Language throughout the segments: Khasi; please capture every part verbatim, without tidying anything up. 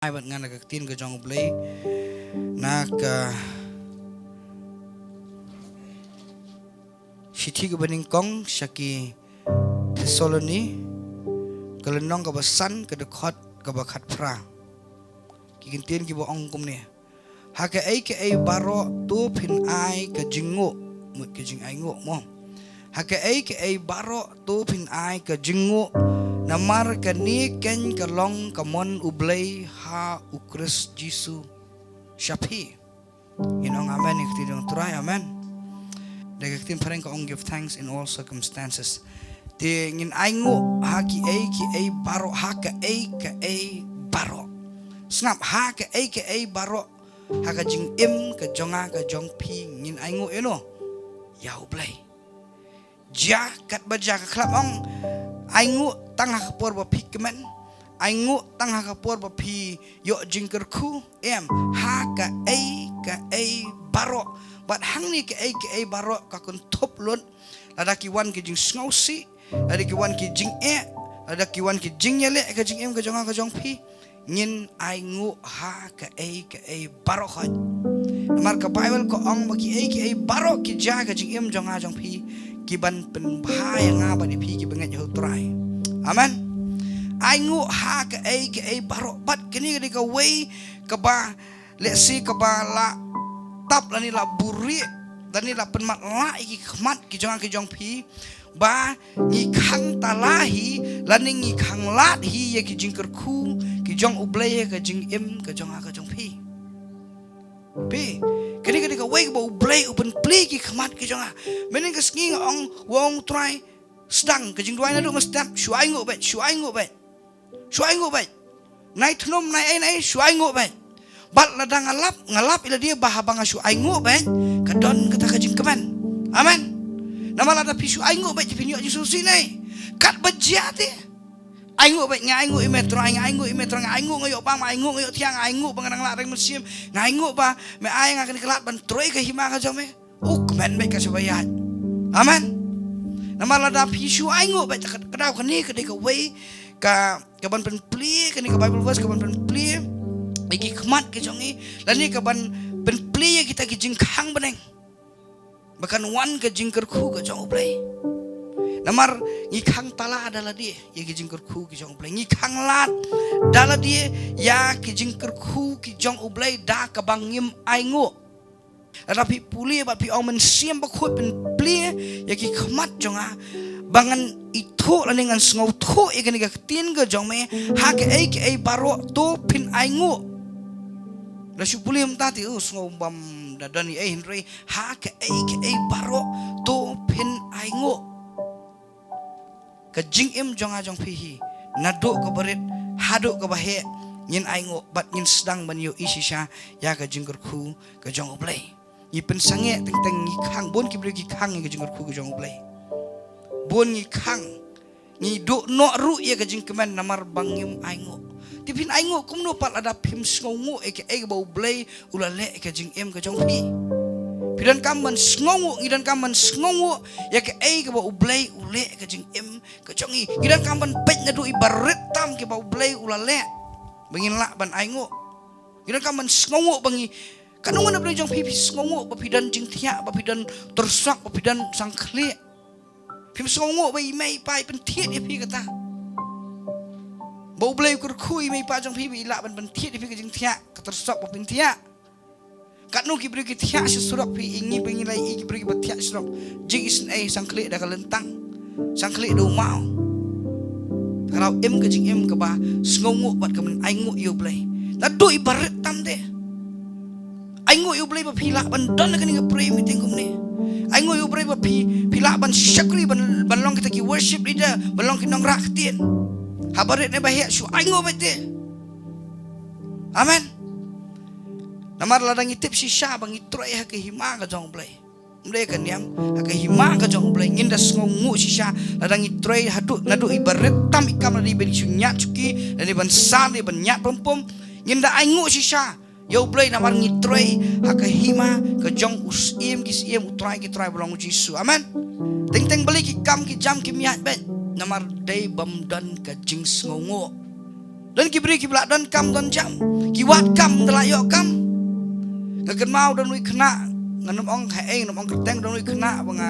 Ai bad ngan na ka ktien ka jong U Blei na ka shithi kaba nyngkong sha ki Thessaloni, ka lynnong kaba san, ka dkhot kaba khatphra. Ki kyntien kiba ong kumne: Ha kaei kaei baroh to phin ai ka jingnguh, mut ka jingainguh mo. Ha kaei kaei baroh to phin ai ka jingnguh, namar kane keiñ ka long ka mon U Blei ha U Khrist Jisu sha phi. Ngin ong amen ïa ka ktien jong U Trai, amen. Da ka ktien phareng ka ong, give thanks in all circumstances. Te ngin ainguh ha kiei kiei baroh, ha kaei kaei baroh. Sngap, ha kaei kaei baroh, ha ka jingim ka jong nga ka jong phi, ngin ainguh ïano? Ïa U Blei. Jia katba jia, ka khlem ong ainguh tang ha ka por ba phi kmen, ainguh tang ha ka por ba phi ïoh jingkyrkhu, em, ha kaei kaei baroh. Bad hangne kaei kaei baroh ka kynthup lut lada ki wan ki jingsngewsih, lada ki wan ki jingeh, lada ki wan ki jingïaleh ka jingim ka jong nga ka jong phi, ngin ainguh ha kaei kaei baroh khoit. Namar ka Baibl ka ong ba kiei kiei baroh ki jia ha ka jingim jong nga jong phi, ki ban pynbha ïa nga bad ïa phi kiba ngeit ha U Trai. Amen. Ainguh ha kaei kaei baroh. Bad kane ka dei kawei kaba, lehse kaba la tap lane la buhrieh lane la pynmatlah ïa ki khmat ki jong nga ki jong phi, ba ngi khang tala hi lane ngi khang lad hi ïa ki jingkyrkhu ki jong U Blei ha ka jingim ka jong nga ka jong phi. Phi, kane ka dei kawei kaba U Blei u pynplie ki khmat ki jong nga. Mynhynnin ka sngi nga ong, u ong U Trai, sdang, ka jingduwai naduh mynstep, shu ainguh beit, shu ainguh beit. Shu ainguh beit. Nai thnum, nai ei nai ei, shu ainguh beit. Bad lada nga lap, nga lap ïa lade ba haba nga shu ainguh beit, ka don kata ka jingkmen. Amen. Namar lada phi shu ainguh beit, phin ïoh jingsngewsih ne. Katba jia te, ainguh beit, nga ainguh ïa me Trai, nga ainguh ïa me Trai, nga ainguh nga ïoh bam, nga ainguh nga ïoh thiah, nga ainguh ba nga nang lah reng mynsiem, nga ainguh ba me ai nga kane ka lad ban trei ka hima ka jong me. U kmen beit ka shaba ïaid. Amen. Namar lada phi shu ainguh beit, ka daw kane ka dei kawei ka, ka ban pynplie, kane ka Bible verse ka ban pynplie ïa ki khmat ki jong ngi, lane ka ban pynplie ïa kita ki jingkhang bneng ba kan wan ka jingkyrkhu ka jong U Blei. Namar ngi khang tala da lade ïa ki jingkyrkhu ki jong U Blei, ngi khang lad da lade ïa ki jingkyrkhu ki jong U Blei da kaba ngim ainguh. Lada phi pule bad phi ong, Mynsiem Bakhuid, pynplie ïa ki khmat jong nga ba ngan ithuh lane ngan sngewthuh ïa kane ka ktien ka jong me, ha kaei kaei baroh to phin ainguh. La shu pule mynta te, u sngew bym da don ei ei, hynrei ha kaei kaei baroh to phin ainguh. Ka jingim jong nga jong phi hi, naduh kaba rit haduh kaba heh, ngin ainguh bad ngin sdang ban ïohi shisha ïa ka jingkyrkhu ka jong U Blei. Ngi pynsangeh teng teng, ngi khang, bun ki briew ki khang ïa ka jingkyrkhu ka jong U Blei. Bun ngi khang, ngi duh noh ruh ïa ka jingkmen namar ba ngim ainguh. Te phin ainguh kumno pat lada phim sngewnguh ïa kaei kaba U Blei u la leh ïa ka jingim ka jong phi? Phi donkam ban sngewnguh, ngi donkam ban sngewnguh ïa kaei kaba U Blei u leh ïa ka jingim ka jong ngi. Ngi donkam ban peit naduh i barit tam kiba U Blei u la leh ba ngin lah ban ainguh. Ngi donkam ban sngewnguh ba ngi, katno ngan na briew jong phi, phi sngewnguh ba phi don jingthiah, ba phi don tyrsok, ba phi don sangkhlieh. Phim sngewnguh ba i mei i pa i pynthied ïa phi kata. Ba U Blei u kyrkhu ïa i mei i pa jong phi ba i lah ban pynthied ïa phi ka jingthiah, ka tyrsok ba phin thiah. Katno ki briew ki thiah sha surok, phi i ngi ba ngi la i ki briew kiba thiah surok. Jingisynei, sangkhlieh da ka lyntang, sangkhlieh da u maw. Ka daw im ka jingim kaba sngewnguh bad ka ban ainguh ïa U Blei. Naduh i barit tam te. Ainguh ïa U Blei ba phi lah ban don ha kane ka prayer meeting kumne. Ainguh ïa U Blei ba phi, phi lah ban shakri, ban, ban long kita ki worship leader, ban long ki nongrah ktien. Haba rit ne ba heh, shu ainguh beit te. Amen. Namar lada ngi tip shisha ba ngi trei ha ka hima ka jong U Blei, ym dei ka niam, ha ka hima ka jong U Blei, ngin da sngewnguh shisha lada ngi trei haduh, naduh i barit tam i kam, lada i ban shu ñiad shuki, lada i ban sah, lada i ban ñiad pom pom. Ngin da ainguh shisha ïa U Blei namar ngi trei ha ka hima ka jong u Syiem ki syiem, U Trai ki trai, ba long U Jisu. Amen. Teng teng balei ki kam ki jam kim ïaid beit? Namar dei bym don ka jingsngewnguh. Don ki briew kiba la don kam don jam, ki wad kam da la ïoh kam. Nga kynmaw don wei khynnah, ngan ym ong haei, ngan ym ong kyrteng, don wei khynnah ba nga,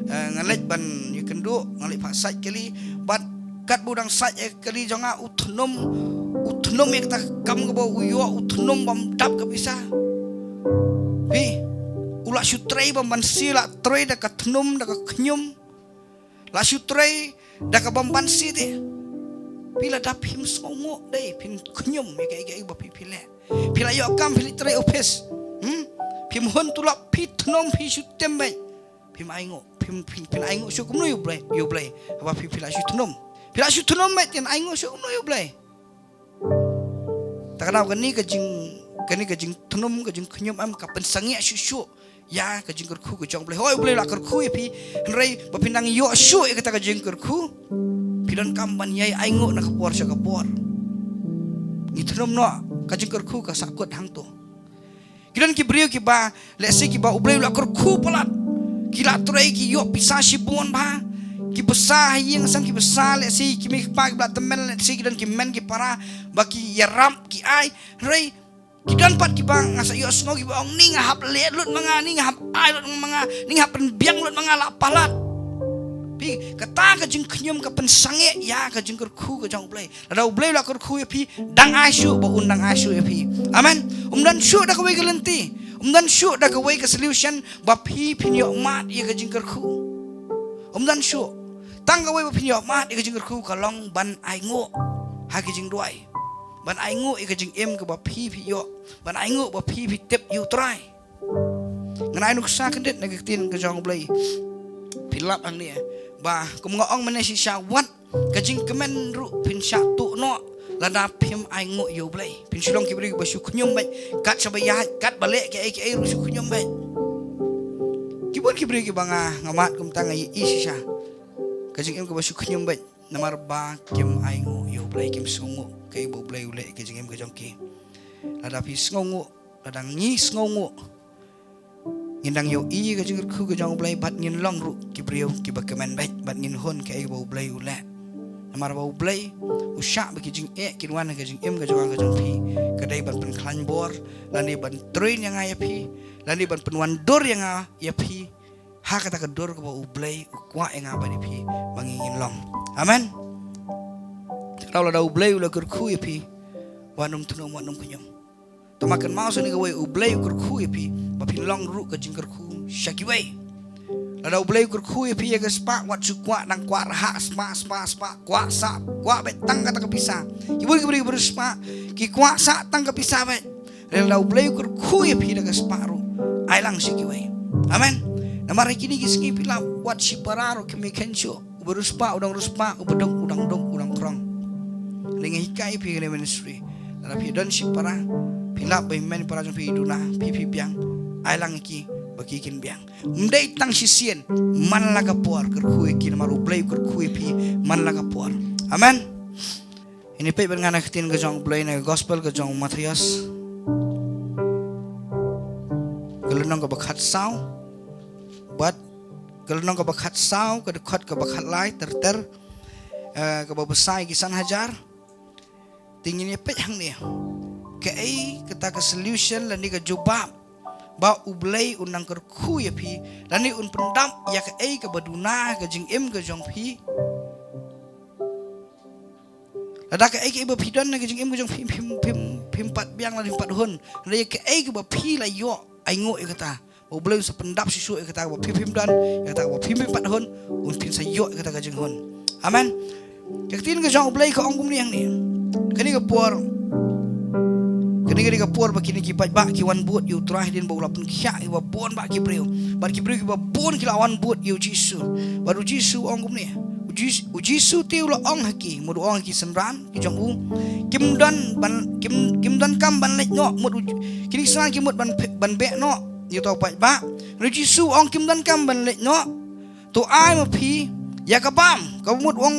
eh, nga leit ban ïakynduh, nga leit phah sait kali, bad katba u dang sait ïa ka kali jong nga, u thnum, u thnum ïa kata ka kam kaba u ïoh, u thnum bym dap ka pisa. Phi, u la shu trei bym banse, la trei da ka thnum, da ka khñium. La shu trei da ka bym banse te. Phi, lada phim sngewnguh dei, phin khñium ïa kaei kaei ba phi, phi leh. Phi la ïoh kam, phi leit trei office. Hmm? Phim hun tulop, phi thnum, phi shu tim beit. Phim ainguh, phim, phim, phin ainguh shuh kumno ïa U Blei, ïa U Blei. Haba phi, phi la shu thnum. Phi la shu thnum beit, phin ainguh shuh kumno ïa U Blei. Te ka daw kane ka jing, kane ka jingthnum, ka jingkhñium em ka pynsangeh shuh shuh ïa ka jingkyrkhu ka jong U Blei. Hooid, U Blei u la kyrkhu ïa phi, hynrei ba phin nang ïoh shuh ïa kata ka jingkyrkhu, phi donkam ban ïai ainguh na ka por sha ka por. Ngi thnum noh, ka jingkyrkhu ka sahkut hangto. Ki don ki briew kiba, lehse kiba U Blei u la kyrkhu palat. Ki la trei, ki ïoh pisa shibun bha. Ki bsa ha ïing ha sem, ki bsa, lehse ki mei ki kpa kiba la tymmen, lehse ki don ki mei ki para ba ki ïarap ki ai. Hynrei ki don pat kiba nga sa ïohsngew kiba ong, ni nga hap leh lut ma nga, ni nga hap ai lut ma nga, ni nga hap pynbiang lut ma nga, la palat. Phi, kata ka jingkhñium ka pynsangeh ïa ka jingkyrkhu ka jong U Blei. Lada U Blei u la kyrkhu ïa phi, dang ai shuh ba un dang ai shuh ïa phi. Amen. Um don shuh da kawei ka lynti, um don shuh da kawei ka solution ba phi phin ïoh mad ïa ka jingkyrkhu. Um don shuh. Tang kawei ba phin ïoh mad ïa ka jingkyrkhu ka long ban ainguh ha ka jingduwai, ban ainguh ïa ka jingim kaba phi phi ïoh, ban ainguh ba phi phi tip ïa U Trai. Ngan ai nuksa kyndit na ka ktien ka jong U Blei. Phi lap hangne ba kum nga ong mynne shisha, wat ka jingkmen ruh phin shah tuh noh lada phim ainguh ïa U Blei. Phin shu long ki briew kiba shu khñium beit, kat shaba ïaid, kat ba leh kiei kiei ruh shu khñium beit. Ki bun ki briew kiba nga, nga mad kumta, nga ïohi shisha ka jingim kaba shu khñium beit. Namar ba kim ainguh ïa U Blei, kim sngewnguh kaei ba U Blei u leh ïa ka jingim ka jong ki. Lada phi sngewnguh, lada ngi sngewnguh, ngin dang ïohi ïa ka jingkyrkhu ka jong U Blei bad ngin long ruh ki briew kiba kmen beit bad ngin hun kaei ba U Blei u leh. Namar ba U Blei u shah ba ki jingeh kin wan ha ka jingim ka jong nga ka jong phi, ka dei ban pynkhlaiñ bor, lane ban train ïa nga ïa phi, lane ban pynwandur ïa nga ïa phi ha kata ka dur kaba U Blei u kwah ïa nga bad ïa phi ba ngi ngin long. Amen. Te lada U Blei u la kyrkhu ïa phi, wat nym thnum, wat nym khñium. Te ma kynmaw sa kane kawei, U Blei u kyrkhu ïa phi ba phin long ruh ka jingkyrkhu sha kiwei. Lada U Blei u kyrkhu ïa phi ïa ka spah, wat shu kwah dang kwah rhah spah, spah, spah, kwah sah, kwah beit tang kata ka pisa. Ki bun ki briew ki briew spah, ki kwah sah tang ka pisa beit. Lada U Blei u kyrkhu ïa phi da ka spah ruh, ai lang sha kiwei. Amen. Namar ha kine ki sngi phi lap, wat shipara ruh kim ïakhein shuh. Uba riewspah u dang riewspah, uba duk u dang duk, u dang krong. Lada nga hikai phi kane ministry, lada phi don shipara, phi lap ba i mei para jong phi i duna, phi phi biang, ai lang ïa ki ba ki kin biang. Ym dei tang shisien, man la ka por kyrkhu ïa ki, namar U Blei u kyrkhu ïa phi man la ka por. Amen. Ngin ïa peit bad nga na ka ktien ka jong U Blei na ka gospel ka jong u Mathaios, ka lynnong kaba khatsaw bad ka lynnong kaba khatsaw, ka dkhot kaba khatlai ter ter, eh, kaba bsa ïa ki san hajar. Te ngin ïa peit hangne kaei kata ka solution lane ka jubab ba U Blei un nang kyrkhu ïa phi lane un pyndap ïa kaei kaba duna ka jingim ka jong phi. Lada kaei kaei ba phi don na ka jingim ka jong phi, phim, phim, phim pat biang lane phim pat hun. Lada ïa kaei kaba phi la ïoh ainguh ïa kata, U Blei un sa pyndap shuh shuh ïa kata kaba phi phim don, ïa kata kaba phim, phim pat hun, un phin sa ïoh ïa kata ka jinghun. Amen. Ka ktien ka jong U Blei ka ong kumne hangne. Kane ka por, kane, kane ka por ba kine ki paidbah ki wan bud ïa U Trai hadien ba u la pynkhiah ïa kiba bun bah ki briew. Bad ki briew kiba bun ki la wan bud ïa U Jisu. Bad U Jisu u ong kumne. U Jis-, U Jisu te u la ong ha ki, mut u ong ha ki synran ki jong u, kim don ban, kim, kim donkam ban leit noh, mut u, kine ki synran ki mut ban phe-, ban beh noh ïa uta u paidbah. Hynrei U Jisu u ong kim donkam ban leit noh. To ai ma phi ïa ka bam. Kaba mut u ong,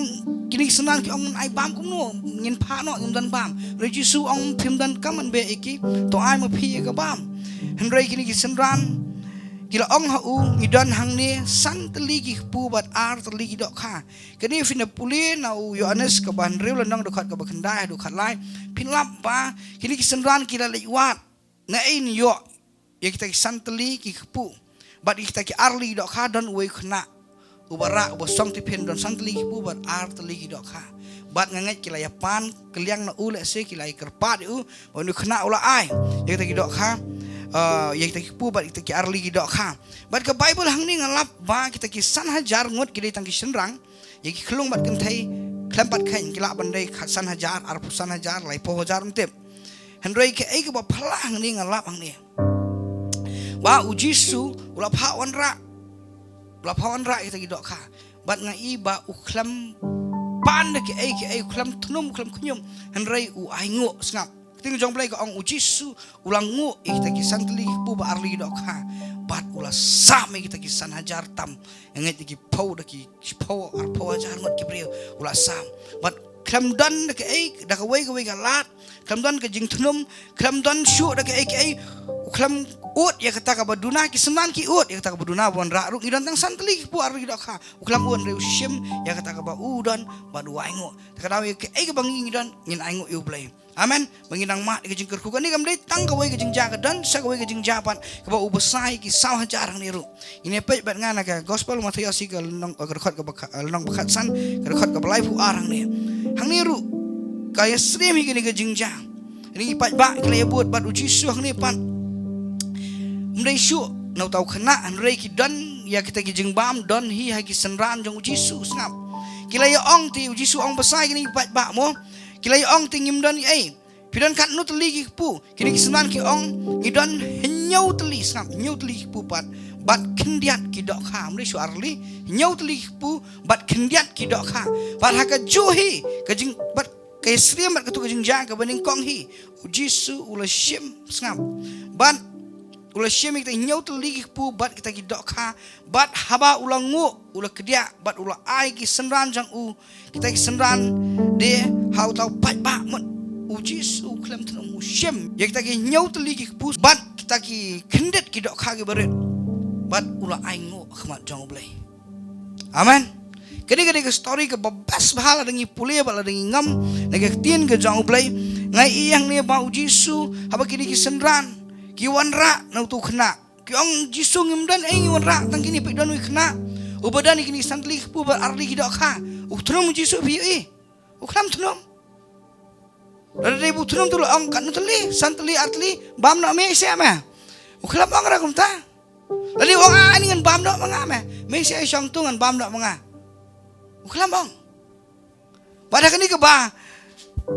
kine ki synran ki ong, ai bam kumno, ngin phah noh, ngim don bam. Hynrei U Jisu u ong phim donkam ban beh ïa ki, to ai ma phi ïa ka bam. Hynrei kine ki synran ki la ong ha u, ngi don hangne san tylli ki kpu bad ar tylli ki dohkha. Kane phin da pule na u Ïoannis kaba hynriew lynnong dkhot kaba khyndai haduh khatlai. Phin lap ba kine ki synran ki la leit wad. Naei yn ïoh ïa kita ki san tylli ki kpu bad ïa kita ki ar tylli ki dohkha? Don uwei u khynnah uba rah uba song tiphin, don san tylli ki kpu bad ar tylli ki dohkha. Bad nga ngeit ki la ïa pan kylliang na u, lehse ki la ïa kyrpad ïa u, bad une u khynnah u la ai ïa kita ki dohkha, eh, ïa kita ki kpu bad ïa kita ki ar tylli ki dohkha. Bad ka Baibl hangne nga lap ba kita ki san hajar ngut ki dei tang ki shynrang, ïa ki khyllung bad kynthei khlem pat kheiñ ki lah ban dei khatsan hajar, arphew san hajar, laiphew hajar, ym tip. Hynrei kaei kaba phylla hangne nga lap hangne ba u Jisu u la phah wanrah, u la phah wanrah ïa kita ki dohkha. Bad nga i ba u khlem pan da kaei kaei, u khlem thnum, u khlem khñium, hynrei u ainguh. Sngap, ka ktien jong U Blei ka ong u Jisu u la nguh ïa kita ki san tylli ki kpu bad ar tylli ki dohkha bad u la sam ïa kita ki san hajar tam. Nga ngeit da ki phew, da ki phew, arphew hajar ngut ki briew u la sam. Bad khlem don da kaei, da kawei kawei ka lad, khlem don ka jingthnum, khlem don shuh da kaei kaei. U khlem ud ïa kata kaba duna, ki synran ki ud ïa kata kaba duna ban rah ruh. Ngi don tang san tylli ki kpu, ar tylli ki dohkha. U khlem ud, hynrei u shim ïa kata kaba u don bad u ainguh. Te ka daw ïa kaei kaba ngi ngi don ngin ainguh ïa U Blei. Amen. Ba ngin nang mad ïa ka jingkyrkhu. Kane kam dei tang kawei ka jingjia, ka don sa kawei ka jingjia pat kaba u bsa ïa ki saw hajar hangne ruh. Ngin ïa peit bad nga na ka Gospel Mathaios, ka lynnong, ka dkhot kaba kha-, lynnong ba khatsan, ka dkhot kaba laiphew ar hangne. Hangne ruh ka ïasyriem hi kane ka jingjia. Hangne ngi paidbah ki la ïa bud bad u Jisu hangne pat. Ym dei shuh na uta u khynnah, hynrei ki don ïa kita ki jingbam don hi ha ki synran jong u Jisu. Sngap, ki la ïa ong te u Jisu ong, bsa ïa kine ki paidbah mo. Ki la ïa ong te, ngim don ei. Phi don katno tylli ki kpu? Kine ki synran ki ong, ngi don hynñiew tylli. Sngap, hynñiew tylli ki kpu pat bad khyndiat ki dohkha. Ym dei shuh ar tylli, hynñiew tylli ki kpu bad khyndiat ki dohkha. Bad ha kajuh hi ka jing, bad ka ïasyriem bad katu ka jingjia kaba nyngkong hi, u Jisu u la shim, sngap, bad u la shim ïa kita hynñiew tylli ki kpu bad kita ki dohkha. Bad haba u la nguh, u la kdiah bad u la ai ki synran jong u. Kita ki synran de ha uta u paidbah mut. U Jisu u khlem thnum, u shim ïa kita ki hynñiew tylli ki kpu bad kita ki khyndiat ki dohkha kiba rit, bad u la ainguh ha khmat jong U Blei. Amen. Kane ka dei ka story kaba best bha lada ngi pule bad lada ngi ngam na ka ktien ka jong U Blei. Nga i hangne ba u Jisu, haba kine ki synran ki wanrah na utu u khynnah, ki ong, Jisu, ngim don ei ngi wanrah, tang kine, peit don uwei u khynnah uba don ïa kine san tylli ki kpu bad ar tylli ki dohkha. U thnum u Jisu, phi ïohi? U khlem thnum. Lada dei ba u thnum te u la ong, katno tylli? San tylli, ar tylli, bam noh me, ïa seh me. U khlem ong ruh kumta. Lada u ong, a, ani ngan bam noh ma nga me, me ïa seh, shong tu, ngan bam noh ma nga. U khlem ong. Bad ha kane kaba,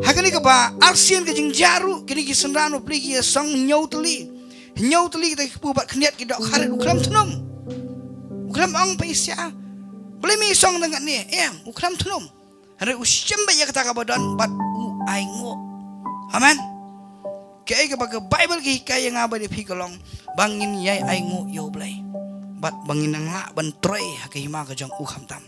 ha kane kaba arsien ka jingjia ruh, kine ki synran bapli ki ïa song hynñiew tylli. Hynñiew tylli kita ki kpu bad khyndiat ki dohkha rit, u khlem thnum. U khlem ong, peit sha, balei me ïa song tang katne, em, u khlem thnum. Hynrei u shim beit ïa kata kaba don bad u ainguh. Amen. Kaei kaba ka Baibl ka hikai ïa nga bad ïa phi ka long ba ngin ïai ainguh ïa U Blei bad ba ngin nang lah ban trei ha ka hima ka jong u khamtam.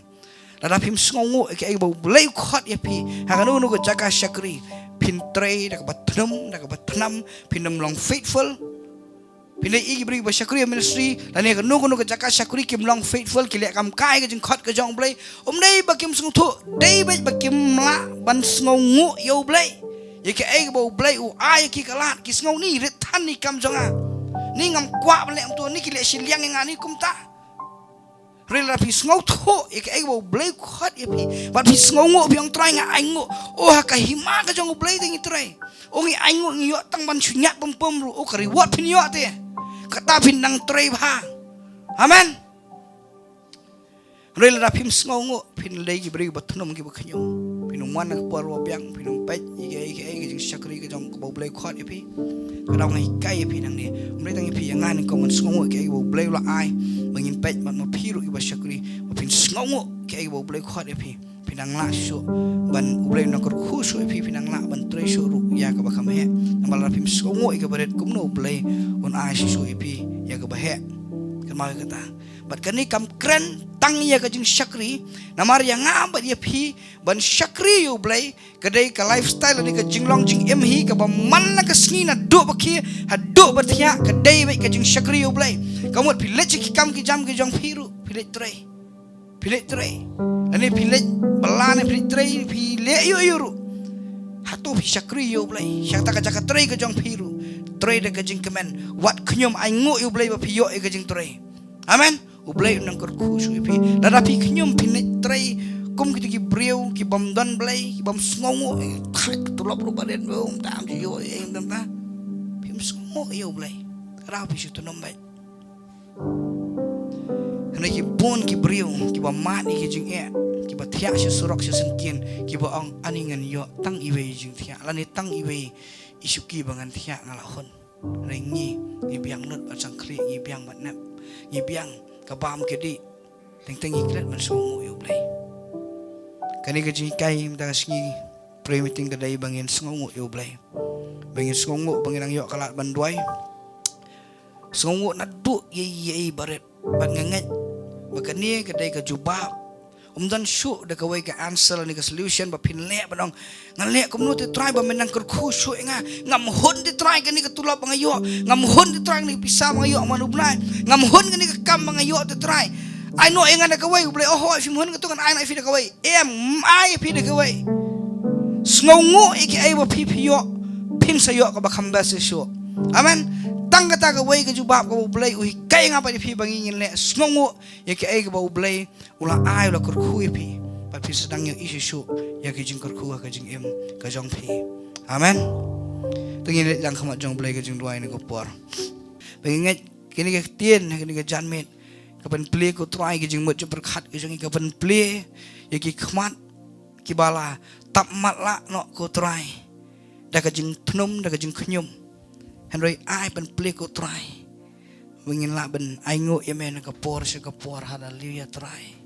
Lada phim sngewnguh ïa kaei ba U Blei u khot ïa phi ha kano kano ka jaka shakri, phin trei da kaba thnum, da kaba thnam, phin ym long faithful. Phin dei i ki briew ba shakri ha ministry lane kano kano ka jaka shakri, kim long faithful, ki leh kam kai ka jingkhot ka jong U Blei. Um dei ba kim sngewthuh, dei beit ba kim lah ban sngewnguh ïa U Blei. Ïa kaei ba U Blei u ai ïa ki ka lad, ki sngew, ni rit than ni kam jong nga, ni ngam kwah ban leh kumto, ni ki leh shiliang ïa nga, ni kumta. Hynrei lada phi sngewthuh ïa kaei ba U Blei u khot ïa phi bad phi sngewnguh, phi ong, Trai, nga ainguh. O, ha ka hima ka jong U Blei te ngi trei. O, ngi ainguh, ngi ïoh tang ban shu ñiad pym pym ruh. O, ka reward phin ïoh te. Kata phin nang trei bha. Amen. Hynrei lada phim sngewnguh, phin dei ki briew ba thnum, ki ba khñium. Phin ym wan na ka por ba biang, phin ym peit ïa kaei kaei ka jingshakri ka jong kaba U Blei u khot ïa phi. Ka daw nga hikai ïa phi nangne, um dei tang ïa phi, ïa nga nyngkong, ngan sngewnguh ïa kaei ba U Blei u la ai ba ngin peit, bad ma phi ruh iba shakri, ba phin sngewnguh ïa kaei ba U Blei u khot ïa phi. Phin nang lah shuh ban, U Blei un nang kyrkhu shuh ïa phi, phin nang lah ban trei shuh ruh ïa kaba kham heh. Namar lada phim sngewnguh ïa kaba rit, kumno U Blei un ai shuh shuh ïa phi ïa kaba heh? Kynmaw ïa kata. Bad kane kam kren tang ïa ka jingshakri, namar ïa nga bad ïa phi ban shakri ïa U Blei, ka dei ka lifestyle ne ka jinglong jingim hi kaba man la ka sngi naduh ba khie haduh ba thiah, ka dei beit ka jingshakri ïa U Blei. Ka mut phi leit sha ki kam ki jam ki jong phi ruh, phi leit trei. Phi leit trei. Lane phi leit bylla ne phi leit trei, phi leh ïoh ïoh ruh. Hato phi shakri ïa U Blei sha kata ka jaka trei ka jong phi ruh? Trei da ka jingkmen. Wat khñium, ainguh ïa U Blei ba phi ïoh ïa ka jingtrei. Amen. U Blei un nang kyrkhu shuh ïa phi. Lada phi khñium phin leit trei kum kita ki briew ki bym don Blei, ki bym sngewnguh, eh, thait ka tulop ruh barit, um tam ju ïoh, eh, um tam ta. Phim sngewnguh ïa U Blei. Rah phi shu tnum beit. Hynrei ki bun ki briew kiba mad ïa ki jingeh, kiba thiah sha surok sha syngkien, kiba ong, ani ngan ïoh tang iwei i jingthiah, lane tang iwei i shuki ba ngan thiah nga la hun. Hynrei ngi, ngi biang lut bad shangkhlieh, ngi biang bad nep, ngi biang ka bam ka dih. Teng teng ngi klet ban sngewnguh ïa U Blei. Kane ka jinghikai mynta ka sngi prayer meeting ka dei ba ngin sngewnguh ïa U Blei. Ba ngin sngewnguh, ba ngin nang ïoh ka lad ban duwai. Sngewnguh naduh ïa ïa ïa barit. Bad nga ngeit ba kane ka dei ka jubab. Um don shuh da kawei ka answer ne ka solution ba phin leh ban ong, ngan leh kumno te Trai ba men nang kyrkhu shuh ïa nga? Ngam hun te Trai kane ka tulop ba nga ïoh, ngam hun te Trai kane ka pisa ba nga ïoh man U Blei, ngam hun kane ka kam ba nga ïoh te Trai. Ai noh ïa nga da kawei, U Blei. Oh hooid, phim hun katu, ngan ai noh ïa phi da kawei. Em, ai ïa phi da kawei. Sngewnguh ïa kiei ba phi phi ïoh, phin sa ïoh kaba kham bha shisha. Amen. Tang kata kawei ka jubab kaba U Blei u hikai ïa nga bad ïa phi ba ngin leh, sngewnguh ïa kiei kaba U Blei u la ai, u la kyrkhu ïa phi. Bad phin sa dang ïohi shisha ïa ki jingkyrkhu ha ka jingim ka jong phi. Amen. To ngin leit lang khmat jong U Blei ka jingduwai ne ka por. Ba ngin ngeit kane ka ktien, kane ka janmiet, ka pynplie ko Trai ki jingmut jingpyrkhat ki jong ngi, ka pynplie ïa ki khmat kiba la tap matlah noh ko Trai da ka jingthnum, da ka jingkhñium. Hynrei ai pynplie ko Trai ba ngin lah ban ainguh ïa me na ka por sha ka por. Haleluia Trai.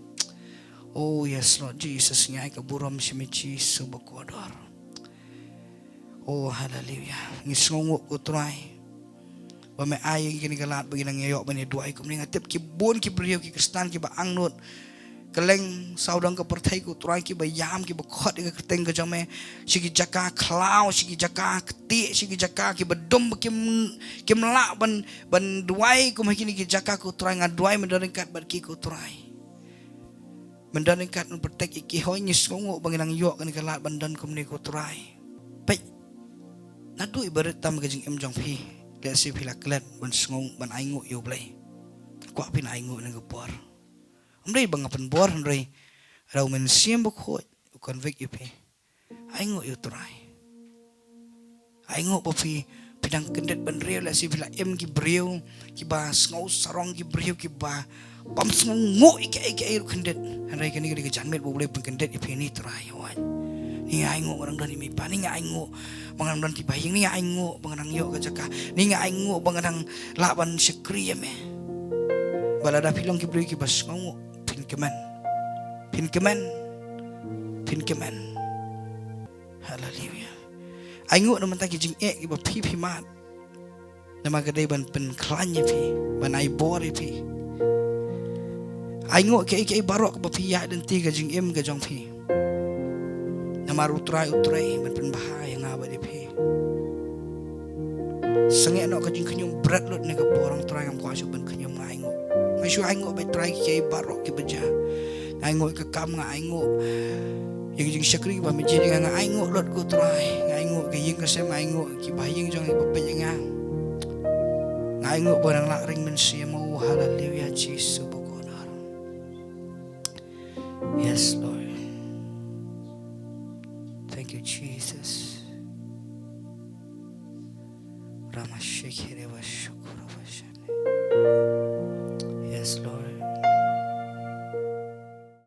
Oh yes Lord Jesus, ngi ai ka burom sha me Jisu bakordor. Oh haleluia. Ngi sngewnguh ko Trai ba me ai ïa ngi kane ka lad ba ngi nang ïoh ban ïa duwai kumne. Nga tip ki bun ki briew ki khristan kiba angnud kylleng sawdong ka pyrthei ko Trai, kiba ïam, kiba khot ïa ka kyrteng ka jong me sha ki jaka khlaw, sha ki jaka ktieh, sha ki jaka kiba dum ba kim, kim lah ban, ban duwai kum ha kine ki jaka ko Trai. Nga duwai men don ryngkat bad ki ko Trai. Men don ryngkat, men protect ïa ki. Hooid ngi sngewnguh ba ngi nang ïoh kane ka lad ban don kumne ko Trai. Peit, naduh i barit tam ka jingim jong phi, lehse phi la klet ban sngew, ban ainguh ïa U Blei. Kwah phin ainguh na ka por. Ym dei ba nga pynbor, hynrei lada U Mynsiem Bakhuid u convict ïa phi, ainguh ïa U Trai. Ainguh ba phi, phi dang kyndit bynriew, lehse phi la im ki briew kiba sngew sarong, ki briew kiba bym sngewnguh ïa kiei kiei ruh kyndit. Hynrei kane ka dei ka janmiet ba U Blei u pynkyndit ïa phi, ni Trai, hooid. Ni nga ainguh ba nga dang don i mei i pa, ni nga ainguh ba nga dang don ki bahaïing, ni nga ainguh ba nga dang ïoh ka jaka, ni nga ainguh ba nga dang lah ban shakri ïa me. Ba lada phi long ki briew kiba sngewnguh, phin kmen. Phin kmen. Phin kmen. Haleluia. Ainguh na mynta ki jingeh kiba phi phi mad. Namar ka dei ban pynkhlaiñ ïa phi, ban ai bor ïa phi. Ainguh kiei kiei baroh kiba phi ïaid lynti ka jingim ka jong phi. Namar U Trai u trei ban pynbha ïa nga bad ïa phi. Sangeh noh ka jingkhñium bret lut ne ka por, ong Trai ngam kwah shuh ban khñium, nga ainguh. Nga shu ainguh bad Trai kiei baroh kiba jia. Nga ainguh ïa ka kam, nga ainguh ïa ka jingshakri ba me jied ïa nga, nga ainguh lut ko Trai. Nga ainguh ka ïing ka sem, nga ainguh ki bahaïing jong nga kiba peit ïa nga. Nga ainguh ba nang lah ring mynsiem, oh haleluia Jisu bakordor. Yes Lord. Thank you Jesus. Ramashikhere wa shukuru.